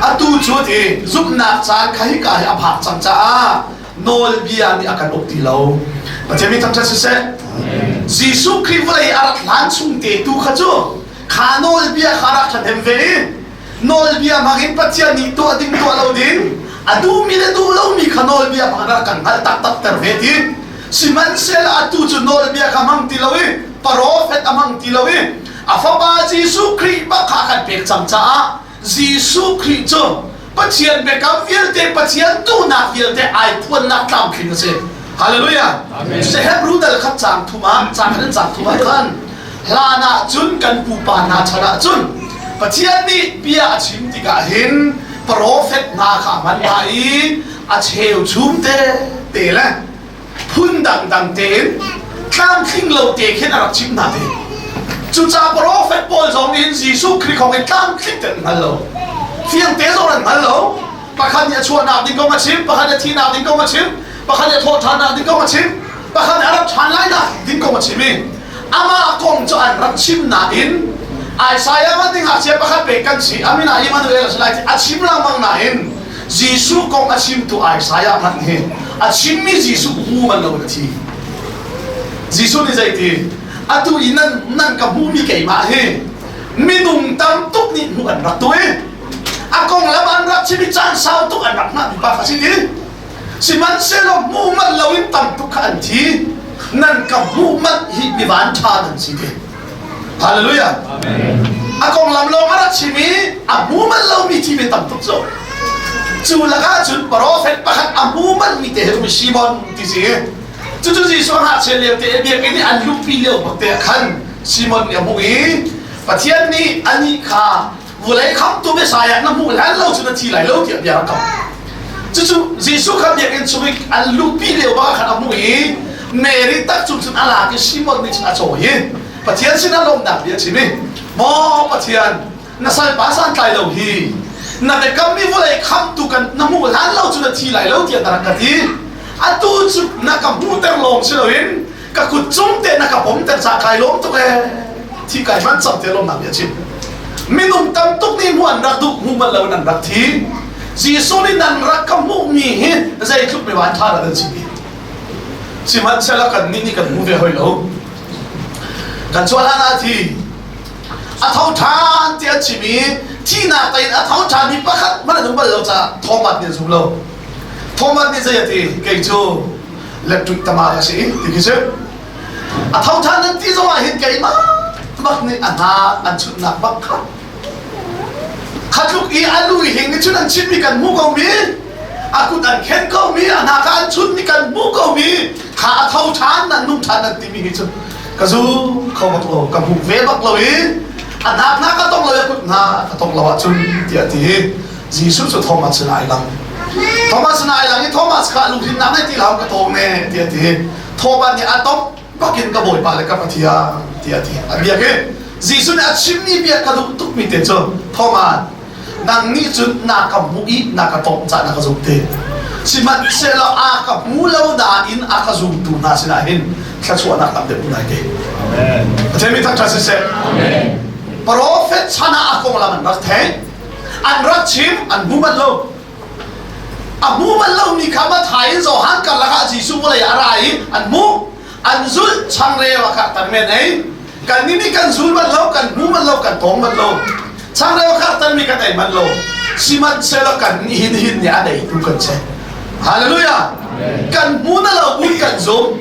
Atu cu ti zumhnak caan kha hika hi a phak cang caah nawlbia nih a kan uk ti lo. Pathian mi thangṭhat siseh. Jesuh Khrih vawlei a rat hlan chung te tu kha cu kha nawlbia kha rak ṭhahnem ve i nawlbia hmang in Pathian nih tuah ding tuah lo ding a duhmi le duh lomi kha nawlbia hmang rak kan hngalh taktak ter ve ti. Sihmanhsehlaw atu cu nawlbia kha hmang ti lo i profet a hmang ti lo i a fapa Jesuh Khrih bak kha a kan pek cang caah Jesuh Khrih cu Pathian biakam vialte Pathian duhnak vialte ai phuannak tlamtling a si. Hallelujah. Hebrew dal khat caang thum ah caang khat in caang thum ah khan hlan ah cun kan pupa hna chan ah cun Pathian nih bia a chim tikah hin profet hna kha a hman hna i a cheuchum te te le phun dangdang tein tlamtling lo te khin a rak chim hna te. Cucaah profet pawl zong nih Jesuh Khrih kong in tlamtling te an hngal lo. Fiang te zong an hngal lo. Pakhat nih a chuahnak ding kong a chim, pakhat nih a thihnak ding kong a chim, pakhat nih a thawhṭhannak ding kong a chim, pakhat nih a rak ṭhan lainak ding kong a chim i amah kong cu an rak chim nain Isaiah hmanh nih ngakchia pakhat pek kan si, a min ah Emmanuel a si lai ti a chim lengmang nain Jesuh kong a chimtu Isaiah hmanh hi a chimmi Jesuh hmu man lo in a thi. Jesuh nih zeiti? Atu i nan nan ka hmuhmi keimah hi minung tam tuk nih hmuh an rak tuah i a konglam an rak chim i caan sau tuk an rak hngahmi pa kha si ti. Sihmanhsehlaw hmuh manh loin tam tuk kha an thi. Nan ka hmuh manh hi mi van ṭha nan si ti. Hallelujah. A konglam lawng a rak chim i a hmu manh lomi thi ve tam tuk cu. Cu lakah cun profet pakhat a hmu manhmi te hi Simon ti si. Cucu Jesuh a ngakchia lio te biakinn i an luhpi lio bak te ah khan Simon nih a hmuh i Pathian nih anih kha vulei khamtu Messiah na hmuh hlan lo cu na thi lai lo tiah bia rak kam. Cucu Jesuh kha biakinn chung i an luhpi lio bak ah khan a hmuh i Mary tak cung cun a lak i Simon nih cun a cawi i Pathian sinah lawmhnak bia a chim i Maw Pathian, na salpa santlai lo hi na biakammi vawlei khamtu kan na hmuh hlan lo cu na thi lai lo tiah na rak ka ti. Atu cu na ka hmuhter lawng si loin ka kut cung te na ka pomter ca kai lawm tuk ee thi kai hman cang te lawmnak bia chim minung tam tuk nih hmuh an rak duh hmu bal lo in an rak thi Jesuh nih nan rak ka hmuhmi hi zeitluk mi van ṭha dah nan si sihmanhsehlaw kan nih nih kan hmu ve hoi lo kan chuah hlan ah thi a tho ṭhan ti an chim i thihnak in a tho ṭhan mi pakhat hmanh an um bal lo caah Thomas nih a zum lo Thomas nih zei a ti kei cu electric tama ka si ti khi si a tho ṭhan nan ti zong ah hin keimah bak nih a hna an chutnak bak kha khatluk i a lu hing nih cun an chimmi kan hmu ko mi a kut an khen ko mi a hna kha an chut mi kan hmu ko mi kha a tho ṭhan nan nung ṭhan nan timi hi cu ka zu kho bak lo ka hmu ve bak lo i a hnak hna ka tong lo i a kut hna ka tong lo ahcun tiah ti Jesuh cu Thomas sinah ai lang. Thomas sinah ai lang i Thomas kha lunghrinnak nei ti hlah ka tawng ne tiah ti. Thomas nih a top bakin ka Bawipa le ka Pathian tiah ti. A biak i Jesuh nih a chimmi bia ka duh tukmi te cu Thomas nang nih cun na ka hmuh i na ka tawng cah na ka zumh te. Sihmanhsehlaw a ka hmu lo nain a ka zumtu hna sinah hin thluachuahnak tam deuh lai te. Amen. Pathian mi thangṭhat siseh. Amen. Prophet chan ah a konglam an rak theih. An rak chim, an hmu bal lo. A hmu bal lomi kha Mathai in Johan karlak ah Jesuh vawlei ah a ra i an hmuh. An zulh changreu a karhter men ei. Kannih nih kan zul bal lo, kan hmu bal lo, kan tawng bal lo. Changreu a karhtermi kan ei bal lo. Sihmanhsehlaw kan nih hin hin nih a neitu kan si. Hallelujah! Kan hmu na lo buin kan zum.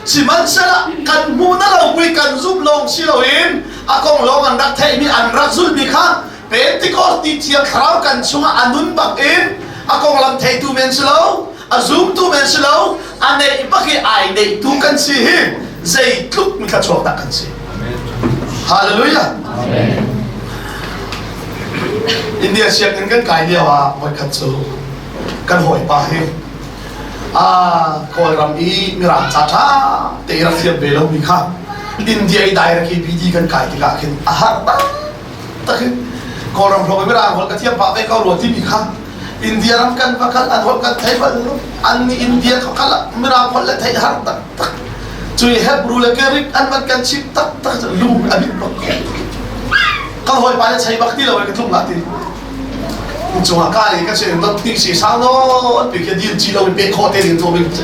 Sihmanhsehlaw kan hmu na lo buin kan zumh lawng si loin a kong lawng an rak theihmi an rak zulhmi kha Pentecost ti Thiang Thlarau kan chungah a nun bak in a konglam theitu men si lo, a zumtu men si lo, a neih bak i ai neihtu kan si hi zeitluk mi thluachuak dah kan si. Hallelujah. India sianginn kan kai lio ah voikhat cu kan hawipa hi a Kawlram i Mirang ca ṭha te i rak thiam ve lomi kha India i direct i BD kan kai tikah khin a har tak hin Kawlram hrawng i Mirang holh ka thiam pah ve ko rua timi kha India ram kan va kal an holh kan thei bal lo an nih India ka kal ah Mirang holh le theih har tak tak cui Hebrew le Greek an van kan chim tak tak lung a bit bak ka hawipa le chei bak ti lo ka tlung la ti. Cungah ka i ka sin dot hnik si sang nawn pi khi dil chi lo in pe kho te ding tu mi si.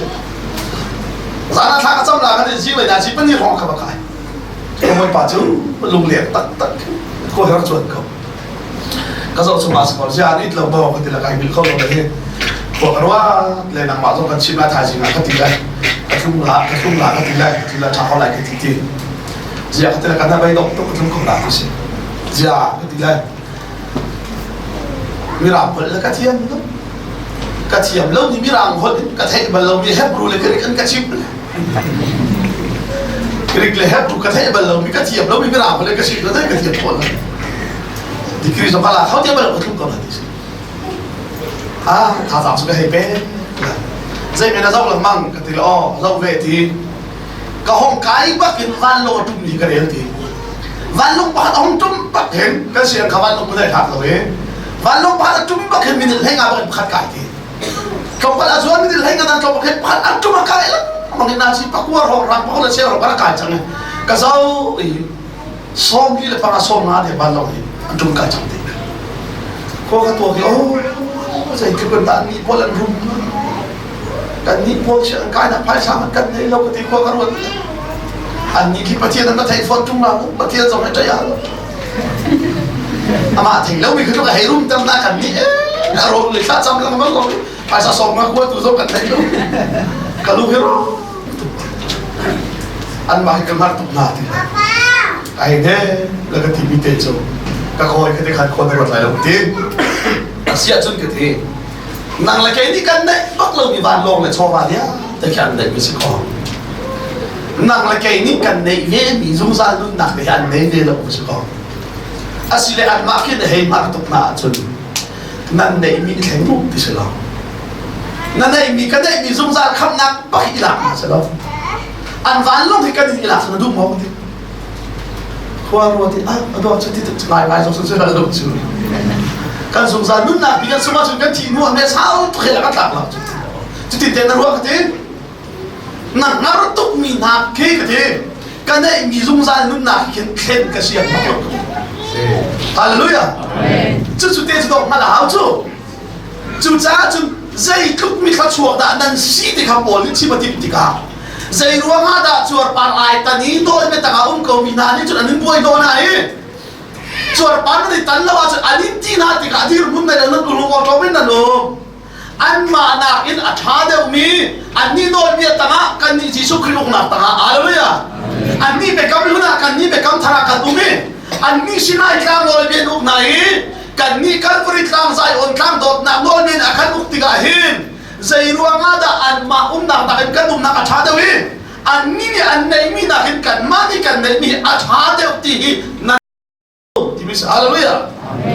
Zan ah thla ka cam la kan zing lai na chi pani hrawng ka ba kai. Ka moi pa cu lung leng tak tak ko her chuan ko. Ka zoh chung ah sakor zia an it lo maw ka ti la kai bil kho lo le hi. Khua ka ruat le nangmah zong kan chim la thaizing ah ka ti lai. Ka tlung la ka tlung la ka ti lai. Ka ti la tha ko lai ka ti ti. Zia ka ti la kan ha bai dok tuk ka tlung ko la ti si. Zia ka ti lai. Mirang holh le ka thiam lo. Ka thiam lo ni Mirang holh in ka theih bal lo mi Hebrew le Greek an ka chimh le. Greek le Hebrew ka theih bal lo mi ka thiam lo mi Mirang holh in ka chimh le ka thiam khawh lo. Degree zong ka la kho tiam bal ka tlung ko la ti si. Ah, thazaang cu ka hei pe. Zei men a zoh lengmang ka ti le aw zoh ve ti. Ka hong kai bak in vanlawng a ṭum mi ka rel ti. Vanlawng pakhat a hung ṭum bak hin kan siang kha vanlawng pun ai hlat lo i vanlawng pakhat a ṭum bak hin minute hlei nga bak in pakhat kai ti. Tlawmpal a zuan minute hlei nga dan tlawm bak hin pakhat a ṭum a kai lengmang in nasi pakua hrawng rang pakua le cheu hrawng ka kai cang i ka zo i 45 50 te vanlawng hi an ṭum kai cang ti. Khua ka tuak i oh zeitluk in dah ni pawl an rum kannih pawl si an kainak phaisa hmanh kan nei lo ka ti khua ka ruat annih khi Pathian an va theih fawn ṭung lo Pathian zong he ṭai lo amah thei lomi khi tluk a hei rum ter na kan nih a rawl le thla cam lengmang ko phaisa sawm nga khua tu zong kan thei lo ka lu hi ro an mah hi ka hngar tuk na ti ai ne la ka ti mi te cu ka khawi ka te khan khawn na ruat lai lo ti asiah cun ka ti Nang le kei nih kan neih bak lomi vanlawng le chawva vialte khi an neih mi si ko. Nang le kei nih kan neih ve mi zungzal nunnak te hi an nei ve lo mi si ko. Asile anmah khi na hei mar tuk na ahcun nan neih mi i thleng mu ti si lo. Na neih mi ka neih mi zungzal khamnak bak hi i lak na si lo. An vanlawng hi kan in i lak na duh maw ti. Khua ruat i ah a dawt cu ti tuk ngai ngai zong cu lo cu kan zungzal nunnak bi kan sung ahcun kan thih hnu ah sau tuk he kan tlak lo cu cutin te na ruah ka ti na hngar tuk mi hna khi ka ti ka neih mi zungzal nunnak khi khin thlen ka siang bak lo hallelujah cu cu te cu dawk hmanh a hau cu Cucaah cun zeitluk mi thluachuak dah nan si ti kha Paul nih chim a timh tikah zei ruangah dah cuarpar ai tan i dawi biatak ah um komi hna nih cun an in buai hnawh hna i cuarpar nan i tan lo ahcun an in ti hna tikah dirhmun nei lo nan lung awṭawm in nan um anmah nakin a ṭha deuhmi annih nawlbia tangah kannih Jesuh Khrih uknak tangah hallelujah annih biakam hlun ah kannih biakam thar ah kan um i annih Sinai tlang nawlbia an uk hna i kannih Calvary tlang Zion tlang dawtnak nawlmin a kan uk tikah hin zei ruangah dah anmah umnak nakin kan umnak a ṭha deuh i annih nih an neihmi nakin kanmah nih kan neihmi a ṭha deuh ti hi nan timi si hallelujah.